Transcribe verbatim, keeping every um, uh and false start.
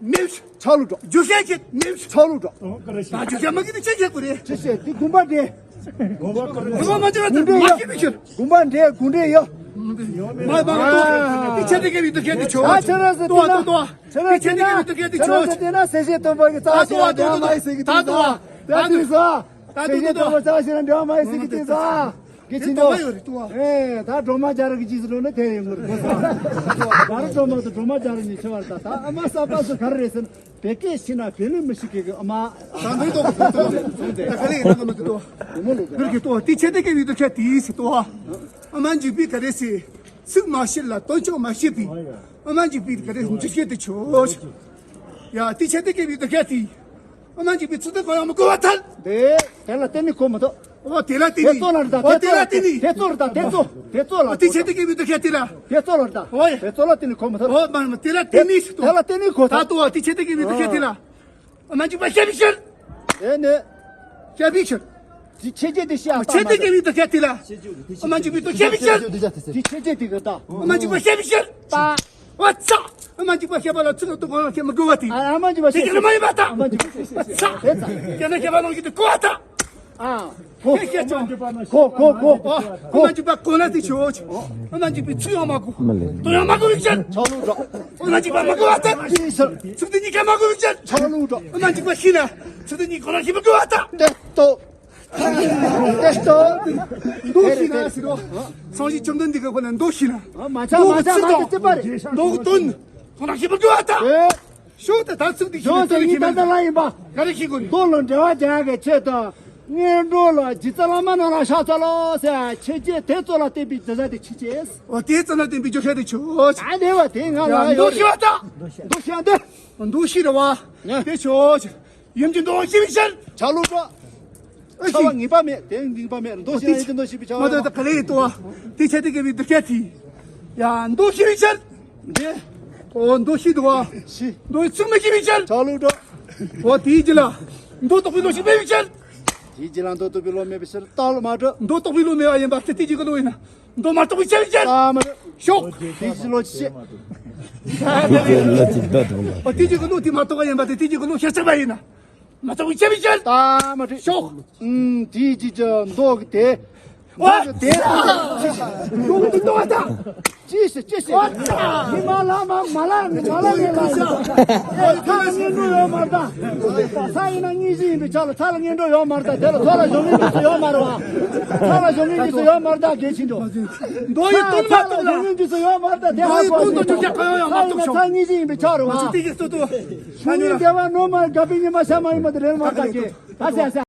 མེད། ཆག་ལུགས་འགྲོ། རྒྱུ་ཤེས་ཀྱི་མེད། ཆག་ལུགས་འགྲོ། ད་རྒྱུ་ཤེས་མ་གི་ནི་ཅི་བྱེད་དགོས་རེད། ཅི་བྱེད་དེ་དགོན་པ་འདྲེ། དགོན་པ་མ་བྱེད་པ་དེ་མ་བྱེད་པའི་ཕྱིར། དགོན་པ་འདྲེ་དགོན་འདྲེ་ཡོད། མ་མ་ཏོ། དེ་ཆེ་དེ་གེ་བི་དུ་ཁེ་དེ་ཆོ། ད་ཆེ་ར་ཟེར་ཏོ་ཏོ་ཏོ། ཆེ་ར་དེ་ཆེ་དེ་གེ་བི་དུ་ཁེ་དེ་ཆོ། ཆེ་ར་དེ་ན་སེ་ཤེ་སྟོན་པ་གི་རྩ་ཤེ་ཡང་འདྲེ་མ་ཡི་ཟེར་གི་ད་ཏོ། ད་དུས་ས། ད་སེ་ཤེ་སྟོན་པ་རྩ་ཤེ་ཡང་འདྲེ་མ་ཡི་ཟེར་གི་དུས་ས། གལ་ཆེན་པོ། ཨེ། ད་སྒྲོལ་མ་རྒྱ་རི་གི་རྗེས་སུ་འགྲོ་ན་དེ་ཡིན་དགོས་རེད། ག་རེ་སྒྲོལ་མ་དང་སྒྲོལ་མ་རྒྱ་རི་གཉིས་ཆེ་བར་ད་ད་ཨ་མ་ས་པ་སུ་ག་རེ་རེད་ཟེར་ན་བེ་ཀེ་ཤི་ན་བེ་ལི་མི་ཤི་ཀེ་གི་ཨ་མ། ད་འདི་ཏོ་ཏོ་ད་ག་ལེ་ཡིན་ན་མི་ཏོ། མོ་ལོ་གི་ཏོ་དེ་ཆེ་དེ་གེ་བི་དུ་ཁེ་དེ་སི་ཏོ། ཨ་མ་འཇིགས་པའི་ག་རེ་སི། ཚིག་མ་ཤེས་ལ་དོན་ཅོག་མ་ཤེས་པའི། ཨ་མ་འཇིགས་པའི་ག་རེ་འཇིགས་ཤེས་དེ་ཆོ། ཡ་དེ་ཆེ་དེ་གེ་བི་དུ་ཁེ་དེ། ཨ་མ་འཇིགས་པའི་ཚིག་དེ་གོ་ཡང་མི་གོ་བ་ཐལ། དེ་དེ་ལ་བརྟེན་ནས་གོ་མི་ཐུབ། ཨོ་དེ་ལ་བརྟེན་ནས། དེ་ཚོ་ལ་རེད་ད། ཨོ་དེ་ལ་བརྟེན་ནས། དེ་ཚོ་རེད་ད། དེ་ཚོ་དེ་ཚོ་ལ། ཨོ་དེ་ཆེ་དེ་གེ་བི་དུ་ཁེ་དེ་ལ། དེ་ཚོ་ལ་རེད་ད། ཨོ་ཡ། དེ་ཚོ་ལ་བརྟེན་ནས་གོ་མི་ཐུབ། ཨོ་མ་མ་དེ་ལ་བརྟེན་ནས་ད། དེ་ལ་བརྟེན་ནས་གོ་ད། ད་ལྟོ་བ་དེ་ཆེ་དེ་གེ་བི་དུ་ཁེ་དེ་ལ། ཨ་མ་འཇིགས་པ་ཤེས་པའི་ཕྱིར། དེ་ནས། ཤེས་པའི་ཕྱིར། དེ་ཆེ་ཆེ་དེ་ཤེས་ཨ་ཆེ་དེ་གེ་བི་དུ་ཁེ་དེ་ལ། ཨ་མ་འཇིགས་པའི་དུ་ཤེས་པའི་ཕྱིར། དེ་ཆེ་ཆེ་དེ་གེ་ད། ཨ་མ་འཇིགས་པ་ཤེས་པའི་ཕྱིར། ད། ཨ་ཚ། ཨ་མ་འཇིགས་པ་ཤེས་པ་ལ་ཚིག་ལ་དུ་གོ་ལ་ཁྱེད་མི་དགོས་པ་དེ། ཨ་མ་འཇིགས་པ་ཤེས་པའི་ཕྱིར། ཨ་མ་འཇིགས་པ་ཤེས་པའི་ཕྱིར། ཨ་མ་འཇིགས་པ་ཤེས་པའི་ཕྱིར། ད། ཁྱེད་ན་ཤེས་པ་ལོང་གི་དུ་གོ་བ་ད། ཨ། གོ་གོ་གོ་གོ། ཨ་མ་འཇིགས་པ་གོ་ན་དེ་ཆོ། ཨ་མ་འཇིགས་པའི་ཚུལ་ཡང་མ་གོ། དོན་ཡང་མ་གོ་བའི་ཕྱིར། ཆག་ལུགས་འགྲོ། ཨ་མ་འཇིགས་པ་མ་གོ་བ་ད། ཚིག་དེ་གཉིས་ཀ་མ་གོ་བའི་ཕྱིར། ཆག་ལུགས་འགྲོ། ཨ་མ་འཇིགས་པ་ཤེས་ན། ཚིག་དེ་གཉིས་གོ་ན་ཤེས་མ་གོ་བ་ད། དེ་ལྟོ། དེ་ལྟོ། མདོ་ཤེས་ན་ཟེར་རོ། སངས་རྒྱས་བཅོམ་ལྡན་འདས་ཀྱི་ཁོ་ན་མདོ་ཤེས་ན། མ་ཆག་མ་ཆག་མ་ཆག་ཅི་པ་རེད། མདོ་གི་དོན། གོ་ན་ཤེས་མ་གོ་བ་ད། ཨེ། ཤོག་ད་ད་ཚིག་འདི་ཤོག་ད་ཡིན་ད་ད་ལ་ཡིན་པ། ག་རེ་ཤེས་དགོས་ནི། མདོ་ལ་འགྲེལ་བ་རྒྱག་གི་ཆེད་དུ། སྔོན་འགྲོ་ལ་རྗེ་བཙུན་བླ་མ་རྣམས་ལ་ཕྱག་འཚལ་ལོ་ཟེར་ཆེ་ཆེ་དེ་ཚོ་ལ་བརྟེན་པའི་རྒྱུ་ཆ་དེ་ཆེ་ཆེ། འོ་དེ་ཚོ་ལ་བརྟེན་པའི་རྒྱུ་ཆ་དེ་ཆོ། ད་དེ་བ་དེ་ང་ལ་ཡོད་རེད། མདོ་ཤེས་པ་ད། མདོ་ཤེས་འདི། མདོ་ཤེས་རེད་བ། དེ་ཆོ། ཡུམ་གྱི་མདོ་ཤེས་པའི་ཕྱིར། ཆག་ལུགས་འགྲོ། ཨ་ཤི། ཁྱབ་པ་ངེས་པ་མེད། དེ་ངེས་པ་མེད། མདོ་ཤེས་ན་ཡུམ་གྱི་མདོ་ཤེས་པའི་ཆགས་པ། མ་དོ་ད་ག་ལེ་ཡིན་ཏོ། དེ་ཆེ་དེ་གེ་བི་དུ་ཁེ་དེ། ཡ་མདོ་ཤེས་པའི་ཕྱིར། འདི། ཨོ་མདོ་ཤེས་འདུག་བ། ཤི། མདོ་ཡི་ཚིག་མི་ཤེས་པའི་ཕྱིར། ཆག་ལུགས་འགྲོ། ཨོ་དེའི་རྗེས་ལ། མདོ་རྟོགས་པའི་བློ་ཞིག་མེད་པའི་ཕྱིར། དེའི་རྗེས་ལ་མདོ་རྟོགས་པའི་བློ་མེད་པའི་ཕྱིར་རྟགས་ལ་མ་གྲུབ། མདོ་རྟོགས་པའི་བློ་མེད་པ་ཡིན་པ་དེ་དེ་གཅིག་གི་བློ་ཡིན་ན། མདོ་མ་རྟོགས་པའི་ཕྱིར་ཕྱིར། རྟགས་མ་གྲུབ། ཤོག་དེའི་རྗེས་བློ་ཅི་ཤེས། དེའི་རྗེས་བློ་ཅི་ཤེས། མདོ་རྟོགས་པའི་བློ་མེད་པའི་ཕྱིར་རྟགས་མ་གྲུབ། ཨོ་དེ་གཅིག་གི་བློ་དེ་མ་རྟོགས་པ་ཡིན་པ་དེ་དེ་གཅིག་གི་བློ་ཤེས་ཚར་བ་ཡིན་ན། མ་རྟོགས་པའི་ཕྱིར་ཕྱིར། རྟགས་མ་གྲུབ། ཤོག་ཨུམ་དེའི་རྗེས་ཀྱི་མདོ་གི་དེ། ཨོ། མདོ་གི་དེ། མདོ་གི་དེ་ལྟ་བ་དང་། ཅི་ཞིག་ཅི་ཞིག་མི་མ་ལ་མ་མ་ལ་ནི་མ་ལ་ནི་ལ་ཡིན། ཚ་ལ་གཉེན་གྲོགས་ཡོད་མ་རེད་ད། ཚ་ཡིན་ན་གཉིས་བཞི་ཡིན་པའི་ཆ་ལ་ཚ་ལ་གཉེན་གྲོགས་ཡོད་མ་རེད་ད། དེ་ལ་ཚ་ལ་གཞོན་སྐྱེས་ཀྱི་སུ་ཡོད་མ་རེད་བ། ཚ་ལ་གཞོན་སྐྱེས་ཀྱི་སུ་ཡོད་མ་རེད་ད་གལ་ཆེན་འགྲོ། མདོ་ཡི་དོན་མ་ཚ་ལ་རྟོགས་ན། གཞོན་སྐྱེས་ཀྱི་སུ་ཡོད་མ་རེད་ད། དེ་མདོ་ཡི་ཧ་གོ་དོན་དུ་ཅུང་ཟད་གང་ཡང་མ་ཚ་ཡིན་ན་རྟོགས་ཚ་བྱུང་། གཉིས་བཞི་ཡིན་པའི་ཆ་རེད་བ། ཅི་སྟེ་གི་སུ་དུ། ཤུང་ཡིན་བདེ་བ་ནོར་མ་དགའ་པའི་ཉི་མ་ཤར་མ་ཡིན་པ་དེ་རེད་མ་རེད་ད་གལ། ད་ཟེར་ཟེར།